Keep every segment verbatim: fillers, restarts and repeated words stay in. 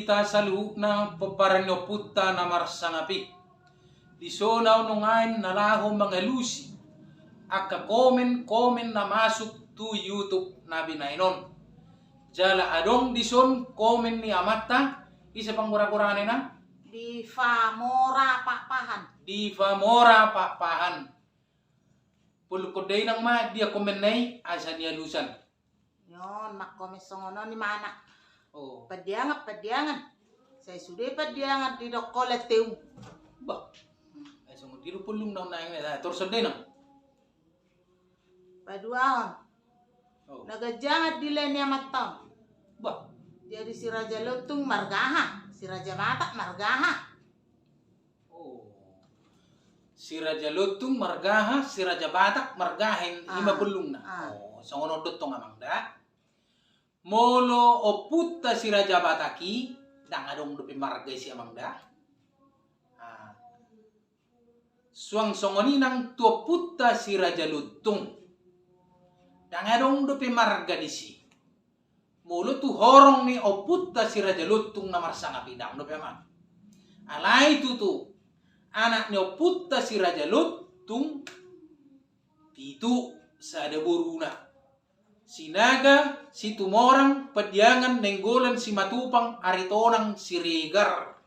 Hita saluhutna pomparan ni ompunta na marsangap i. Dison ahu nuaeng na laho mangalusi angka komen-komen na masuk tu YouTube na binaen on. Jala adong dison komen ni amanta, ise panggora-gorana inang? Diva Mora Pakpahan. Diva Mora Pakpahan. Pollungkon da inang ma dia komenna i asa nialusan. Nyon, mangkomen songon on imana. Oh. Pandiangan, pandiangan. Sai sude pandiangan didok ho lanteum. Bah. Ai songon dia do pollungna on naeng, eh, torus on da inang. Paduahon. Oh. Na ganjang dilehon ni amanta on. Bah. Jadi si Raja Lontung marga aha, si Raja Batak marga aha. Oh. Si Raja Lontung marga aha, si Raja Batak marga aha, i ma pollungna. Ah. Oh, songon on do tong amang da. Molo ompunta si Raja Batak i, ndang adong dope marga disi amang da. Ah. Suang songon i nang tu ompunta si Raja Lontung. Ndang adong dope marga disi. Molo tu horong ni ompunta si Raja Lontung na marsangap i ndang dope amang. Alai tutu, anak ni ompunta si Raja Lontung, pitu sada boruna. Sinaga, Situmorang, Pandiangan, Nainggolan, Simatupang, Aritonang, Siregar.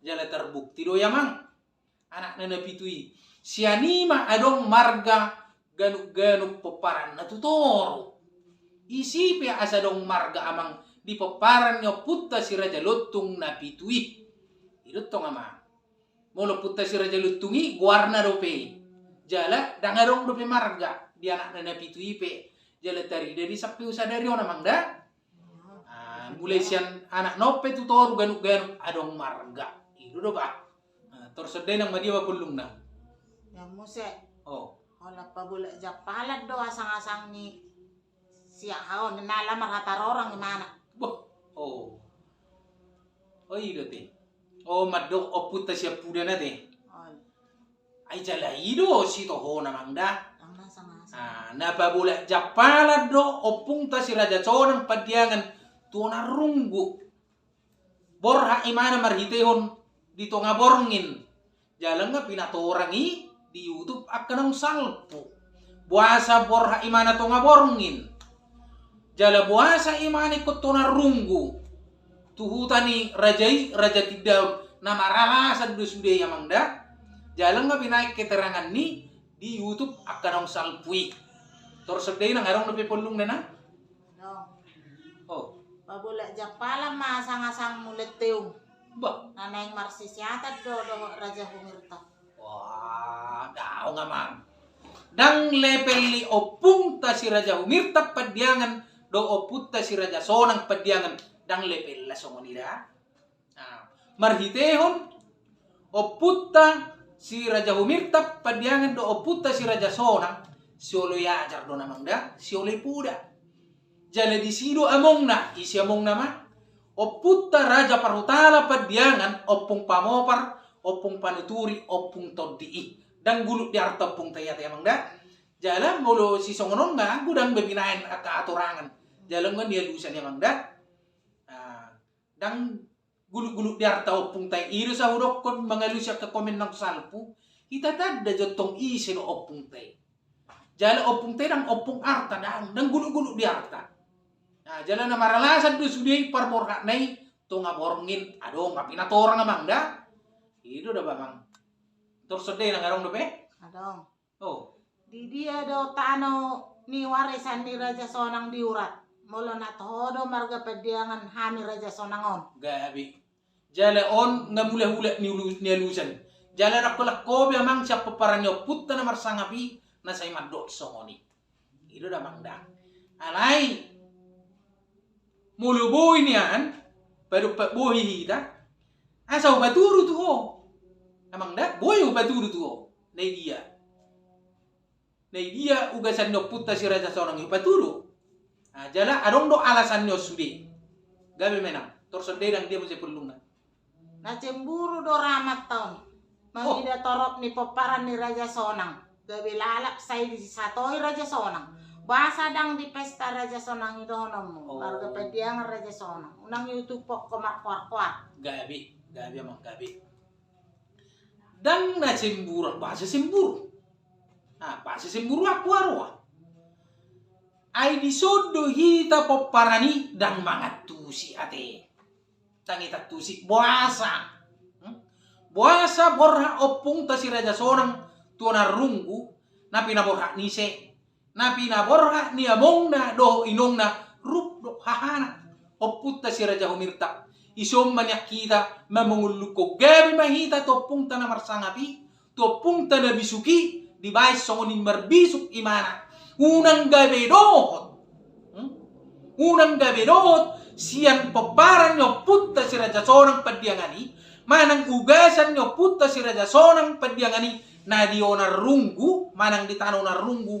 Jala tarbukti do i amang. Anakna na pitu i. Sian i ma adong marga ganup-ganup pomparanna tu toru. Isi pe asa adong marga amang di pomparan ni ompunta si Raja Lontung na pitu i. I do tong amang. Molo ompunta si Raja Lontung i goarna dope i. Jala ndang adong dope marga di anakna na pitu i pe. Jala tarida di sampe sadari on amang da. Ah, mulai sian anak na ope tu toru ganup-ganup adong marga. I do do bah. Ah, torus on da inang ma dia ma pollungna. Ia muse. Oh. Holan pabolak jampalan do asang-asang ni siak haon, na ala marhata rorang imana. Boh. Oh. Oh, i do te. Oh, mandok ompunta sian pudana te. Oh. Ai jala i do sitohona amang da. Ndang na sama-sama. Ah, na pabolak jampalan do ompunta si Raja Sonang Pandiangan tu Onan Runggu. Borhat imana marhitehon di Tonga Borngin. Jala nga pinatorang i di YouTube angka naung salpu. Boasa borhat imana Tonga Borngin. Jala boasa imana ingkon tu Onan Runggu. Tu huta ni raja i, Raja Tindaon, na maralasan do sude i amang da. Jala nga binaen keterangan ni di YouTube angka naung salpu i. Torus on da inang, adong dope pollungna inang? Adong. Oh. Pabolak jampalan ma asang-asangmu lanteum. Bah. Na naeng marsisiatan do dohot Raja Humirtap. Wah, daong amang. Ndang lepel ni ompunta si Raja Humirtap Pandiangan dohot ompunta si Raja Sonang Pandiangan, ndang lepelna songon i da. Nah, marhitehon ompunta si Raja Humirtap Pandiangan dohot ompunta si Raja Sonang, sioloi ajar do amang da, sioloi poda. Jala disi do amongna, ise amongna ma? Ompunta Raja Parhutala Pandiangan, Ompung Pamopar, Ompung Panuturi, Ompung Tondi i. Ndang guluk di arta ompunta i ate amang da. Jala molo sisongon on ma, godang be binaen angka hatorangan. Jala nga nialusan i amang da. Nah, ndang guluk-guluk di arta ompunta i. I do sa hudokkon mangalusi angka komen naung salpu. Hita tanda jo tong ise do ompunta i. Jala ompunta i ndang ompung arta, ndang, ndang guluk-guluk di arta. Nah, jala na maralasan do sude i parborhatna i Tonga Borngin, adong, nga pinatorang amang da. I do da bah amang. Torus on da inang, adong dope? Adong. Oh. Di dia do tano ni warisan ni Raja Sonang di Urat? Molo na toho do marga Pandiangan hami Raja Sonang on. Gabe. Jala on nga mulak-ulak nialusan. Jala ndang holan ho be amang sian pomparan ni ompunta na marsangap i na sai mandok songon i. I do da amang da. Alai molo boi nian, padompak bohi hita, asa hupatudu tu ho. Amang da, boi hupatudu tu ho. Na i dia. Na i dia ugasan ni ompunta si Raja Sonang i hupatudu. Nah, jala adong do alasan ni on sude. Gabe ma inang, torus on da inang, dia muse pollungna. Na cemburu do amanta on. Oh. Mangida torop ni pomparan ni Raja Sonang. Gabe lalap sai disatoi Raja Sonang. Boasa ndang di pesta Raja Sonang i dohononmu? Oh. Marga Pandiangan Raja Sonang. Unang i utup pokko markoar-koar. Gabe, gabe amang gabe. Ndang na cemburu, boasa cemburu? Ah, boasa cemburu aku aroa. Ai dison do hita pomparan i ndang mangantusi ate. Ndang hita antusi, boasa? Hmm? Boasa borhat ompungta si Raja Sonang tu onan runggu, na pinaborhat ni ise, na pinaborhat ni amongna dohot inongna, rup dohot hahana. Ompunta si Raja Humirtap. Dison ma nian hita mamangullukkon gabe ma hita tu ompungta na marsangap i, tu ompungta na bisuk i, dibaen songon i marbisuk imana. Unang gabe dohot. Hmm? Unang gabe dohot sian pomparan ni ompunta si Raja Sonang Pandiangan i, manang ugasan ni ompunta si Raja Sonang Pandiangan i, na di onan runggu, manang di tano onan runggu,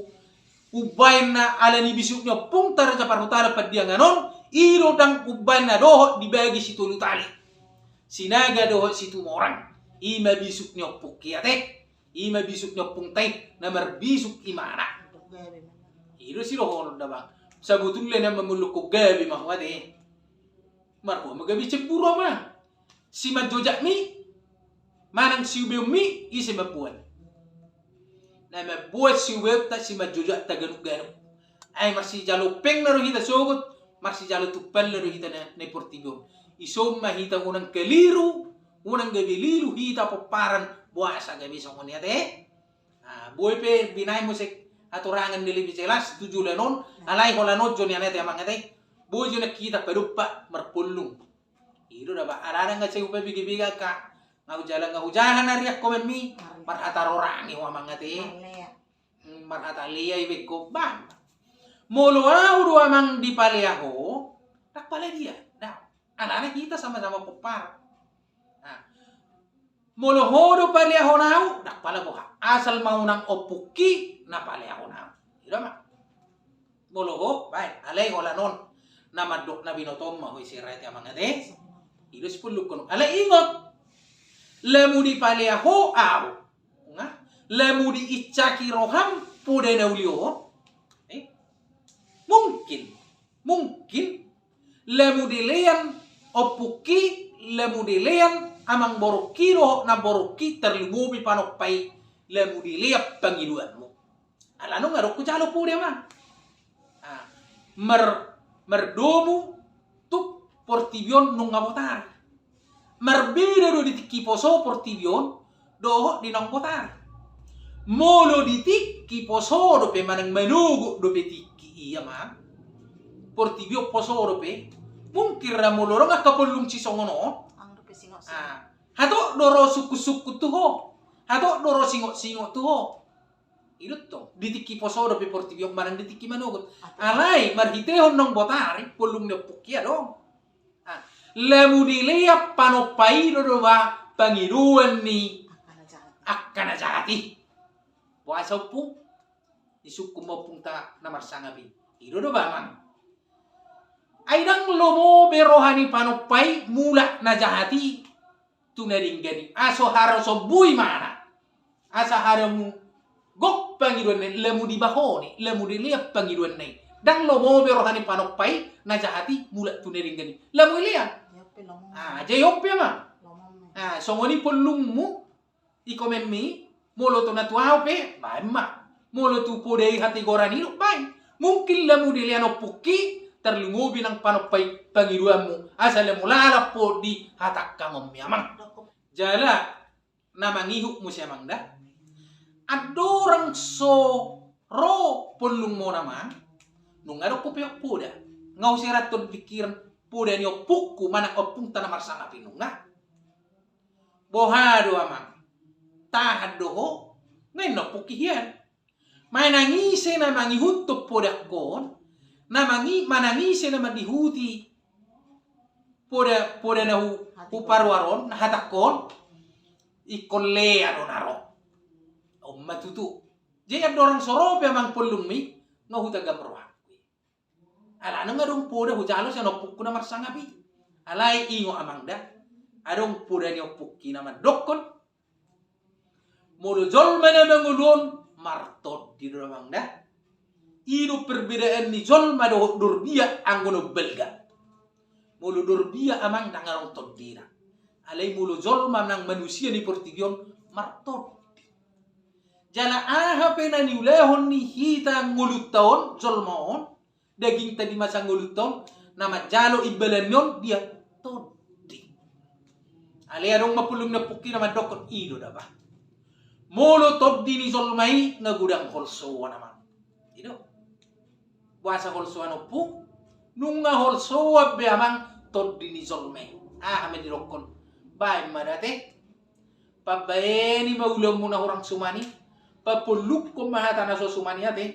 umbaen na ala ni bisuk ni ompungta Raja Parhutala Pandiangan on, i do ndang umbaen na dohot dibagi sitolu tali. Sinaga dohot Situmorang, i ma bisuk ni ompungki ate, i ma bisuk ni ompungta i, na marbisuk imana. I do sidohonon da bang. Sabotulna na mamangullukkon gabe ma ho ate. Marhua ma gabe cemburu ma. Simanjojak mi, manang siubeon mi, ise mamboan? Na mamboan siubeonta, simanjojakta ganup-ganup. Ai marsijalo pengna do hita sogot, marsijalo tumpalna do hita na, na i portibi on. Dison ma hita unang kaliru, unang gabe lilu hita pomparan, boasa gabe songon i ate. Ah, boi pe binaen muse hatorangan na lebih jelas tu joloan on, alai holan on jo nian ate amang ate. Boi jo nian hita padompak marpollung. I do da bang, alana nga sai hupabege-bege angka. Nga hujala nga hujaha na riak komenmi. Marhata rorangi ho amang ate. Hmm, marhata lea i bengko bang. Molo au do amang dipalea ho, ndang pala dia. Ndang. Alana hita sama-sama pomparan. Nah. Molo ho do paleahon au, ndang pala boha. Asal ma unang ompungki na paleahon au. I do ma. Molo ho, baen, alai holan on. Na mandok na binotom ma ho i sira ate amang ate. I do sipullukkon. Alai ingot. Lamu dipalea ho au. Nga. Lamu diinsaki roham poda na uli on. Eh? Mungkin. Mungkin. Lamu dilean ompungki, lamu dilean amangborungki dohot namborungki tarlumobi panompa i lamu dilean pangidoanmu. Alana nga adong hujalo poda ma. Ah, mar-, mardomu tu portibi on nunga botari. Marbeda do di tingki poso portibi on dohot di naung botari. Molo di tingki poso dope manang manogot dope tingki i amang, portibi on poso dope, mungkin ra molo adong angka pollung sisongon on. Ang dope singot-singot. Ah, hatop do ro sungkun-sungkun tu ho. Hatop do ro singot-singot tu ho. I do tong, di tingki poso dope portibi on manang di tingki manogot. Alai marhitehon naung botari, pollung ni ompungki adong. Ah, lamu dilean panompa i do do ba pangidoan ni angka na jahat i. Boasa ompung? Disungkun ma ompungta na marsangap i. I do do ba amang. Ai ndang lomo be roha ni panompa i mulak na jahat i tu na denggan i. Aso haro sombu imana. Asa haro mu gok pangidoanna i, lamu dibahoni, lamu dilean pangidoanna i. Ndang lomo be roha ni panompa i na jahat i mulak tu na denggan i. Lamu ilean. Ah, jadi on pe amang. Ah, songon i pollungmu, i komenmi, molo tu na tu au pe, baen ma. Molo tu poda i hatigoran i do, baen. Mungkin lamu dilean ompungki, tarlumobi nang panompa i pangidoanmu, asa lamu lalap ho di hatangkangonmi amang. Jala, na mangihut muse amang da. Andorang so ro pollungmon amang, nunga adong hupeop poda. Nga huserahon pikiran poda ni ompungku manang ompungta na marsangap i nunga. Boha do amang? Tahan do ho? Nga inna ompungki hian. Manang ise na mangihuthon podangkon, na mangi-, manang ise na mangihuti poda, poda na hu-, huparuar on, na hatangkon, ingkon lea do na ro. On ma tutu. Jadi andorang so ro pe amang pollungmi, nga hutagam rohangku i. Alana nga adong poda hujalo sian ompungku na marsangap i. Alai ingot amang da. Adong poda ni ompungki na mandokkon. Molo jolma na mangolu on, martondi do amang da. I do perbedaan ni jolma dohot dorbia anggo na umbalga. Molo dorbia amang ndang adong tondina. Alai molo jolma nang manusia ni portibi on martondi. Jala aha pe na niulahon ni hita ngolunta on, jolma on, dagingta di masa ngolunta on, na manjalo imbalan ni on dia? Tondi. Alai adong ma pollung ni ompungki na mandokkon, i do da bah. Molo tondi ni jolma i nga godang holsoan amang. I do. Boasa holsoan ompung? Nunga holsoan be amang tondi ni jolma i. Aha ma didokkon? Baen ma da ate. Pambaeni ma ulaonmu na hurang suman i. Papollungkon ma hata na so suman i ate.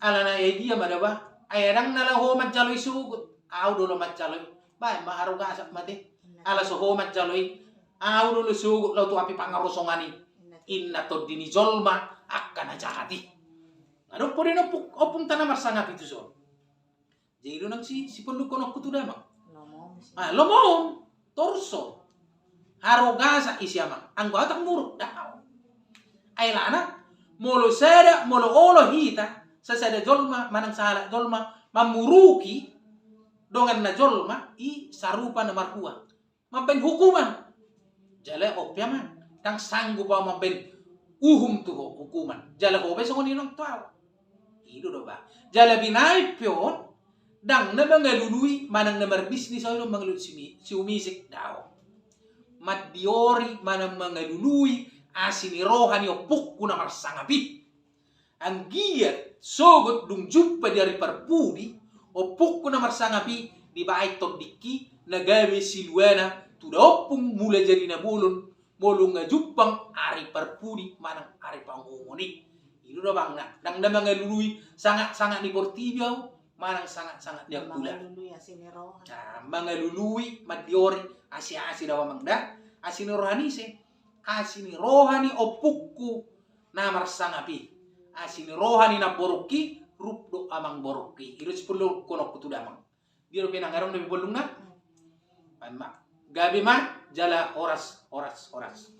Alana i dia ma da bah. Ai ndang na laho manjalo i sogot. Au do laho manjalo i. Baen ma harogasak ma ate. Ala so ho manjalo i. Au do laho sogot laho tu api pangarosongan i. Inna tondi ni jolma angka na jahat i. Adong poda ni ompung, ompungta na marsangap i tuson. Jadi do nang si, sipollungkononku tu damang. Lomo. Ah, lomo. Torso. Harogasak isi amang. Anggo au ndang muruk, ndang au. Ai alana, molo sada, molo olo hita, sasada jolma, manang sahalak jolma, mamuruki donganna jolma, i sarupa na marhua. Mambaen hukuman. Jala on pe amang, ndang sanggup au mambaen uhum tu ho, hukuman. Jala ho pe songon i nang tu au. I do do bah. Jala binaen pe on, ndang na mangalului, manang na marbisnis au do mangalului si mi-, si umisik dao. Mandiori, manang mangalului, asi ni roha ni ompungku na marsangap i. Anggiat sogot dung jumpa di ari parpudi, ompungku na marsangap i dibaen tondingki na gabe siluana tu da ompung mula jadi na bolon, molo nga jumpang ari parpudi manang ari pangomoan i. I do da bang na, ndang na mangalului sangap-sangap ni portibi au, manang sangap-sangap ni angkula. Mangalului asi ni roha. Nah, mangalului, mandiori, asi-asi da amang da, asi ni roha ni ise? Asi ni roha ni ompungku na marsangap i. Asi ni roha ni namborungki, rup do amangborungki. I do sipollungkononku tu damang. Dia dope nang adong dope pollungna. Baen ma. Gabe ma, jala horas, horas, horas.